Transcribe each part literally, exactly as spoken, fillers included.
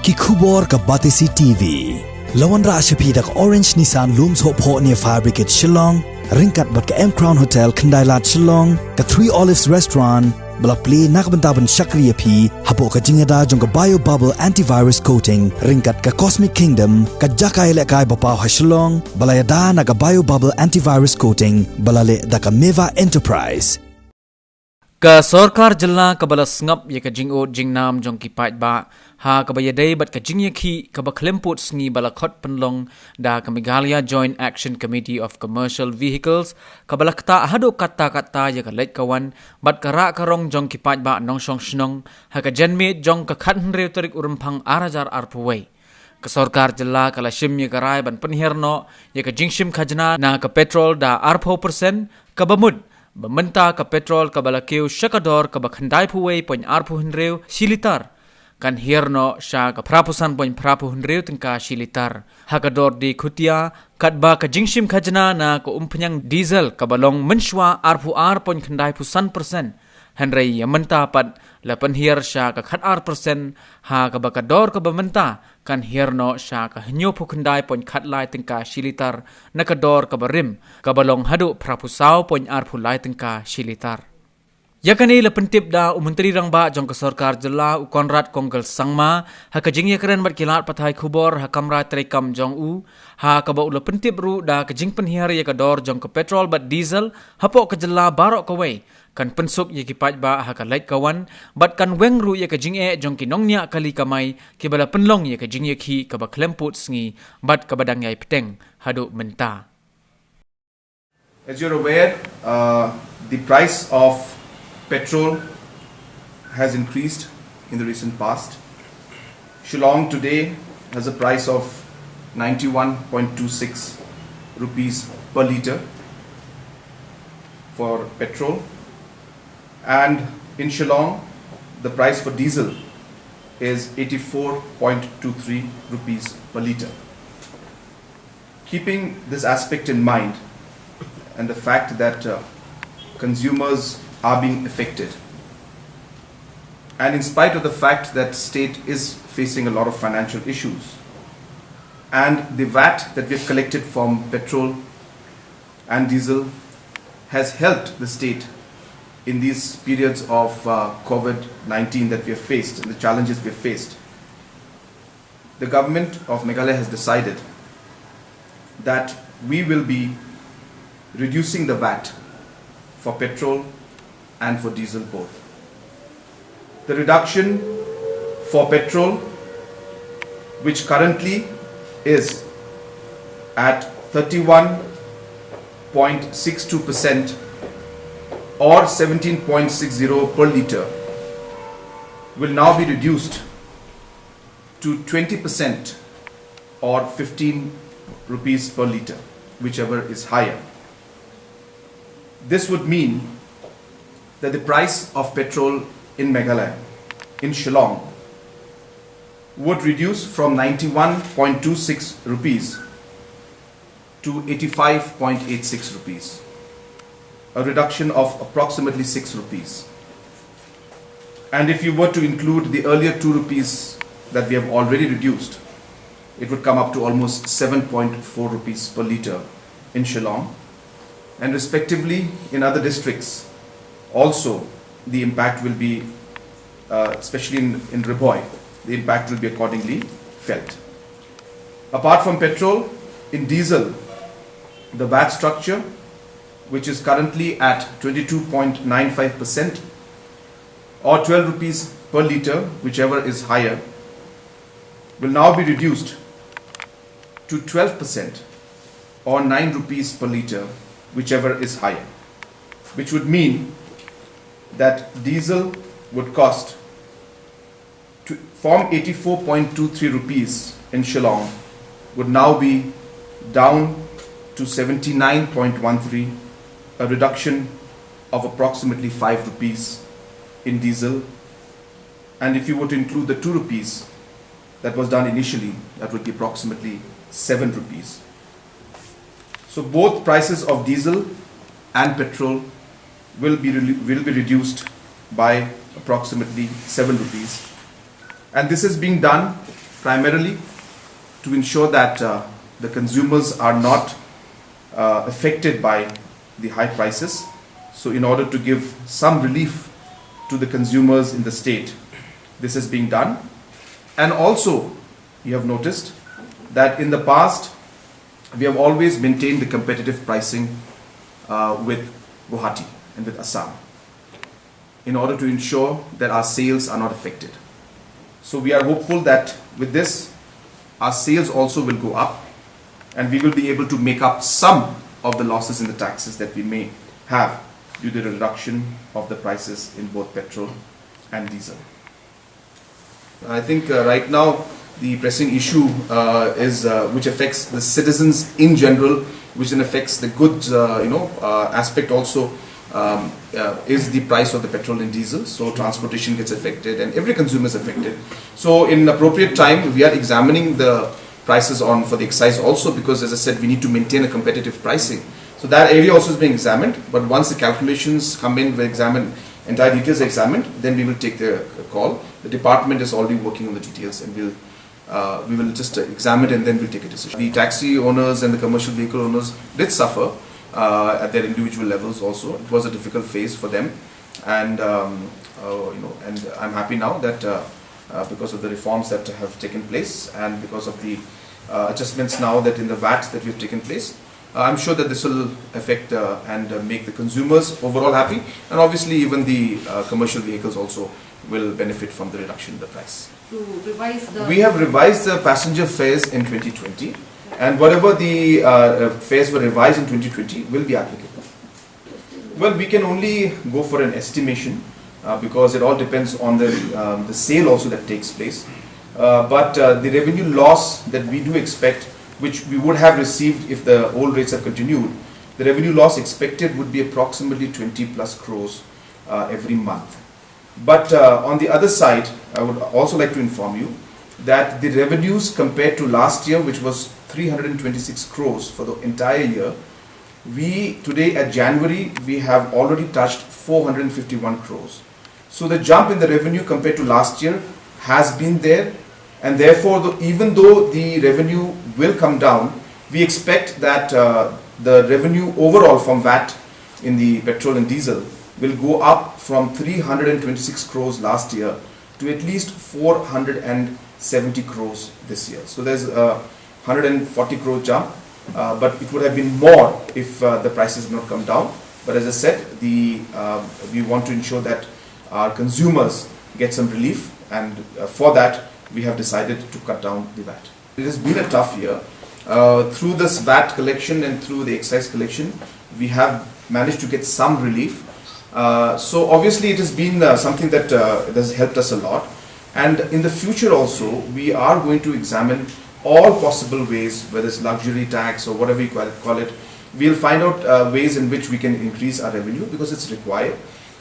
Ki khubor ka Batesi T V. La wanrah sha phi da ka Orange Nissan Lum Sohphoh near Fire Brigade Shillong, ryngkat bad ka M Crown Hotel Khyndailad Shillong, ka Three Olives Restaurant, ba la plie na ka bynta ban shakri ïa phi hapoh ka jingïada jong ka Bio Bubble Antivirus Coating, ryngkat ka Cosmic Kingdom, ka jaka ïalehkai ba paw ha Shillong, ba la ïada na ka Bio Bubble Antivirus Coating, ba la leh da ka Meva Enterprise. Ka sorkar jylla kaba la sngap ïa ka jingud jingnam jong ki paidbah, ha kaba ïadei bad ka jingïakhih kaba khlem pud sngi ba la khot pynlong da ka Meghalaya Joint Action Committee of Commercial Vehicles, kaba la ktah haduh katta katta ïa ka leit ka wan bad ka rah ka rong jong ki paidbah nongshong shnong, ha ka janmiet jong ka khathynriew tarik u Rymphang ar hajar arphew wei. Ka sorkar jylla ka la shim ïa ka rai ban pynhiar noh ïa ka jingshim khajna na ka petrol da arphew percent, kaba mut ba mynta ka petrol kaba la kiew sha ka dor kaba khyndaiphew wei point arphew hynriew shi litar, kan hiar noh sha ka phraphew san point phraphew hynriew tyngka shi litar. Ha ka dor die khutia, katba ka jingshim khajna na ka umphniang diesel kaba long mynshuwa arphew ar point khyndaiphew san percent, hynrei ïa mynta pat la pynhiar sha ka khatar percent, ha kaba ka dor kaba mynta kan hiar noh sha ka hynñiewphew khyndai point khatlai tyngka shi litar, na ka dor kaba rim, kaba long haduh phraphew saw point arphew lai tyngka shi litar. Ïa kane la pyntip da u Myntri Rangbah jong ka sorkar jylla, u Conrad Kongkal Sangma, ha ka jingïakren bad ki lad pathai khubor ha kamra treikam jong u, ha kaba u la pyntip ruh da ka jingpynhiar ïa ka dor jong ka petrol bad diesel hapoh ka jylla baroh kawei, kan pynsuk ïa ki paidbah ha ka leit ka wan, bad kan weng ruh ïa ka jingeh jong ki nongñiah kali kamai, kiba la pynlong ïa ka jingïakhih kaba khlem pud sngi, bad kaba dang ïai bteng haduh mynta. As you're aware, uh, the price of petrol has increased in the recent past. Shillong today has a price of ninety-one point two six rupees per litre for petrol. And in Shillong, the price for diesel is eighty-four point two three rupees per litre. Keeping this aspect in mind and the fact that, uh, consumers are being affected, and in spite of the fact that state is facing a lot of financial issues, and the vat that we've collected from petrol and diesel has helped the state in these periods of, uh, COVID nineteen that we have faced and the challenges we have faced. The government of Meghalaya has decided that we will be reducing the vat for petrol and for diesel both. The reduction for petrol, which currently is at thirty-one point six two percent or seventeen point six zero per litre, will now be reduced to twenty percent or fifteen rupees per litre, whichever is higher. This would mean that the price of petrol in Meghalaya, in Shillong, would reduce from ninety-one point two six rupees to eighty-five point eight six rupees, a reduction of approximately six rupees. And if you were to include the earlier two rupees that we have already reduced, it would come up to almost seven point four rupees per litre in Shillong. And respectively, in other districts, also the impact will be, uh, especially in, in Ri Bhoi, the impact will be accordingly felt. Apart from petrol, in diesel, the vat structure, which is currently at twenty-two point nine five percent or twelve rupees per litre, whichever is higher, will now be reduced to twelve percent or nine rupees per litre, whichever is higher, which would mean that diesel would cost to, from eighty-four point two three rupees in Shillong, would now be down to seventy-nine point one three, a reduction of approximately five rupees in diesel. And if you were to include the two rupees that was done initially, that would be approximately seven rupees. So both prices of diesel and petrol will be, will be reduced by approximately seven rupees. And this is being done primarily to ensure that uh, the consumers are not uh, affected by the high prices. So, in order to give some relief to the consumers in the state, this is being done. And also, you have noticed that in the past, we have always maintained the competitive pricing uh, with Guwahati and with Assam in order to ensure that our sales are not affected. So we are hopeful that with this, our sales also will go up, and we will be able to make up some of the losses in the taxes that we may have due to the reduction of the prices in both petrol and diesel. I think uh, right now the pressing issue uh, is uh, which affects the citizens in general, which then affects the goods, uh, you know, uh, aspect also, um, uh, is the price of the petrol and diesel. So transportation gets affected, and every consumer is affected. So in appropriate time, we are examining the prices on for the excise also, because, as I said, we need to maintain a competitive pricing. So that area also is being examined. But once the calculations come in, we examine entire details are examined, then we will take the call. The department is already working on the details, and we'll uh, we will just uh, examine, and then we'll take a decision. The taxi owners and the commercial vehicle owners did suffer uh, at their individual levels also. It was a difficult phase for them, and um, uh, you know, and I'm happy now that uh, uh, because of the reforms that have taken place and because of the uh, adjustments now that in the vat that we've taken place, uh, I'm sure that this will affect uh, and uh, make the consumers overall happy, and obviously even the uh, commercial vehicles also will benefit from the reduction in the price. To revise the We have revised the passenger fares in twenty twenty, and whatever the uh, uh, fares were revised in twenty twenty will be applicable. Well, we can only go for an estimation uh, because it all depends on the um, the sale also that takes place. Uh, but uh, the revenue loss that we do expect, which we would have received if the old rates have continued, the revenue loss expected would be approximately twenty plus crores uh, every month. But uh, on the other side, I would also like to inform you that the revenues compared to last year, which was three hundred twenty-six crores for the entire year, we today at January, we have already touched four hundred fifty-one crores. So the jump in the revenue compared to last year has been there, and therefore, the, even though the revenue will come down, we expect that uh, the revenue overall from vat in the petrol and diesel will go up from three hundred twenty-six crores last year to at least four hundred seventy crores this year. So there's a hundred forty crore jump, uh, but it would have been more if uh, the prices had not come down. But as I said, the uh, we want to ensure that our consumers get some relief, and uh, for that we have decided to cut down the vat. It has been a tough year. Uh, through this vat collection and through the excise collection, we have managed to get some relief. Uh, so obviously, it has been uh, something that uh, has helped us a lot. And in the future also, we are going to examine all possible ways, whether it's luxury tax or whatever you call it, call it. We'll find out uh, ways in which we can increase our revenue because it's required.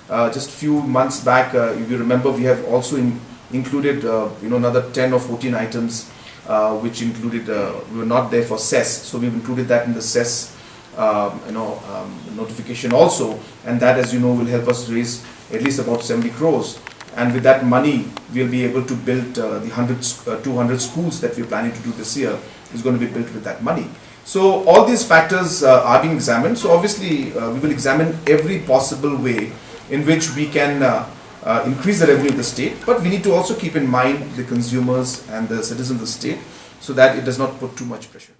Uh, just few months back, uh, if you remember, we have also in, included, uh, you know, another ten or fourteen items, uh, which included, uh, we were not there for cess. So we've included that in the cess, um, you know, um, notification also. And that, as you know, will help us raise at least about seventy crores. And with that money, we'll be able to build uh, the hundred, uh, two hundred schools that we're planning to do this year is going to be built with that money. So all these factors uh, are being examined. So obviously, uh, we will examine every possible way in which we can uh, uh, increase the revenue of the state, but we need to also keep in mind the consumers and the citizens of the state so that it does not put too much pressure.